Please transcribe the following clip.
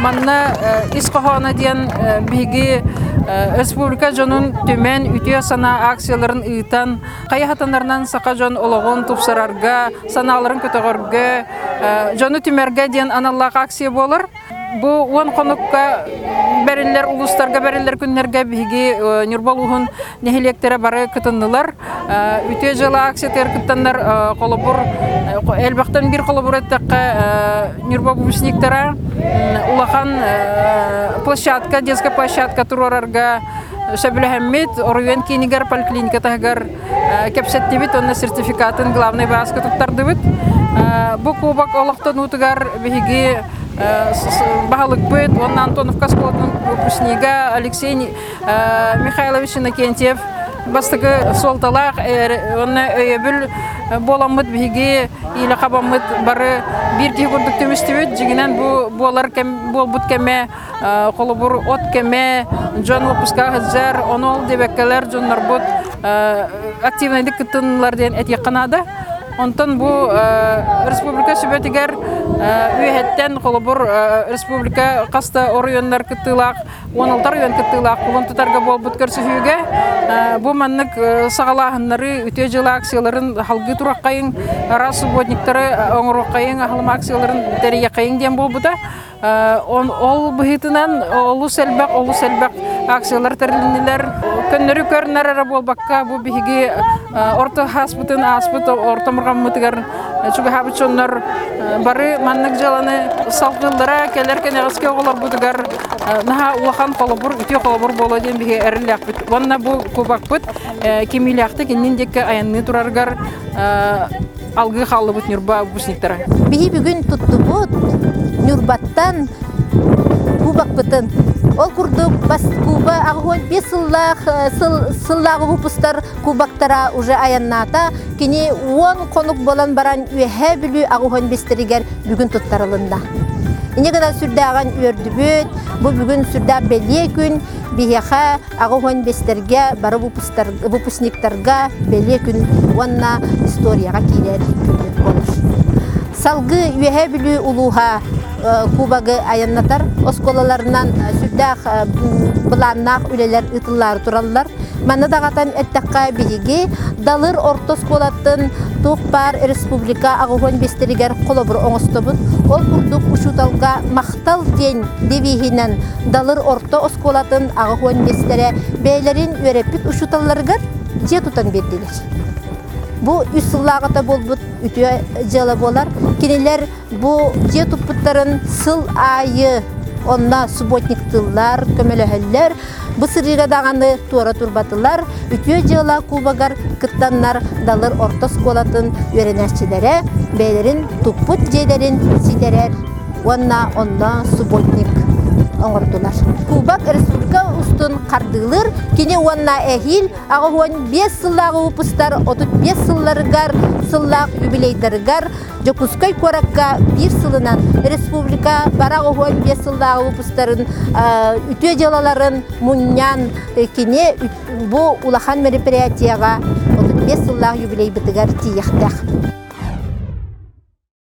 Манна ис хоһооно диэн биһиги республика дьонун түмэн үтүө санаа акцияларын ыытан хайа хатанарынан саха дьон олоҕун тупсарарга, санааларын көтөҕөргө, дьону түмэргэ диэн аналлаах акция буолар. Бу 10 хонукка бэриллэр улуустарга бэриллэр күннэргэ биһиги Ньурба улууһун нэһилиэктэрэ бары кытыннылар. Үтүө дьыала акциятыгар кыттаннар холобур элбэхтэн биир холобур эттэххэ Ньурба выпускниктара улахан площадка, детская площадка туруорарга сөбүлэһэммит оройуон киинигэр поликлиника таһыгар кэпсэттибит уонна сертификатын главный бааска туттардыбыт. Бу кубок олохтонуутугар биһиги баһылыкпыт уонна Антоновка оскуолатын выпускнига Алексей Михайлович Иннокентьев бастакы суолталаах уонна өйөбүл буоламмыт биһиги иилэ хабаммыт бары биир киһи курдук түмүстүбүт. Дьиҥинэн бу буолар кэм буолбут кэмэ холобур от кэмэ дьон уоппускаҕа сылдьар, ону ол диэбэккэлэр дьоннорбут активнайдык кыттыннылар диэн этиэххэ наада. Онтон бу республика сүбэтигэр үөһэттэн холобур республика хас да оройуоннар кыттыылаах 16 оройуон кыттыылаах кулун тутарга буолбут көрсүһүүгэ бу маннык саҕалааһыннары үтүө дьыала акцияларын халгыы туруоххайыҥ, араас субботниктары оҥоруоххайыҥ, аһылым акцияларын тэрийиэххэйиҥ диэн буолбута. Ол быһыытынан олус элбэх, олус элбэх акциялар тэрилиннилэр. Көннөрү көрүнэр эрэ буолбакка, бу биһиги орто ааспытын ааспыт орто мурҕаммытыгар чугаһаабыт дьоннор бары маннык дьыаланы салгыыллара кэлэр кэнэҕэски оҕолорбутугар наһаа улахан холобур, үтүө холобур буолуо диэн биһиги эрэллээхпит. Уонна бу кубокпыт кимиилээхтик иннин диэки айанныы турарыгар алгыы хааллыбыт Ньурба выпускниктара. Биһи бүгүн туттубут Ньурбаттан кубокпытын. Ол курдук бас куба 85 сыллаах сыл сыллааҕы выпустар кубоктара уже айаннаата. Кини 10 хонук буолан баран Үөһээ Бүлүү 85-тэригэр бүгүн туттарылынна. Инньэ гынан сүрдээҕин үөрдүбүт. Бу бүгүн сүрдээх бэлиэ күн. Биһиэхэ 85-тэргэ бары выпускниктарга бэлиэ күн уонна историяҕа киирэр күммүт буолар. Салгыы Үөһээ Бүлүү улууһа кубогы айаннатар оскуолаларынан сүрдээх былааннаах үлэлэр ыытыллаары тураллар. Манна даҕатан эттэххэ, биһиги Далыр орто оскуолатын туох баар республика 85-тэригэр холобур оҥостобут. Ол курдук учууталга махтал диэн девиһинэн Далыр орто оскуолатын 85-тэрэ бэйэлэрин үөрэппит учууталларыгар дьиэ тутан биэрдилэр. Бу үс сыллааҕыта буолбут үтүө дьыала буолар. Кинилэр бу дьиэ туппуттарын сыл аайы онно субботниктыыллар, көмөлөһөллөр. Бу сырыыга даҕаны туора турбатылар. Үтүө дьыала кубогар кыттаннар Далыр орто оскуолатын үөрэнээччилэрэ бэйэлэрин туппут дьиэлэрин ситэрэр уонна онно субботник оҥордулар. Кубок республика устун хардыылыыр. Кини уонна эһиил 85 сыллааҕы выпустар 35 сылларыгар сыллаах юбилейдарыгар Дьокуускай куоракка биир сылынан республика бара 85 сыллааҕы выпустарын үтүө дьыалаларын мунньан кини бу улахан мероприятиеҕа 35 сыллаах юбилейбытыгар тиийиэхтээх.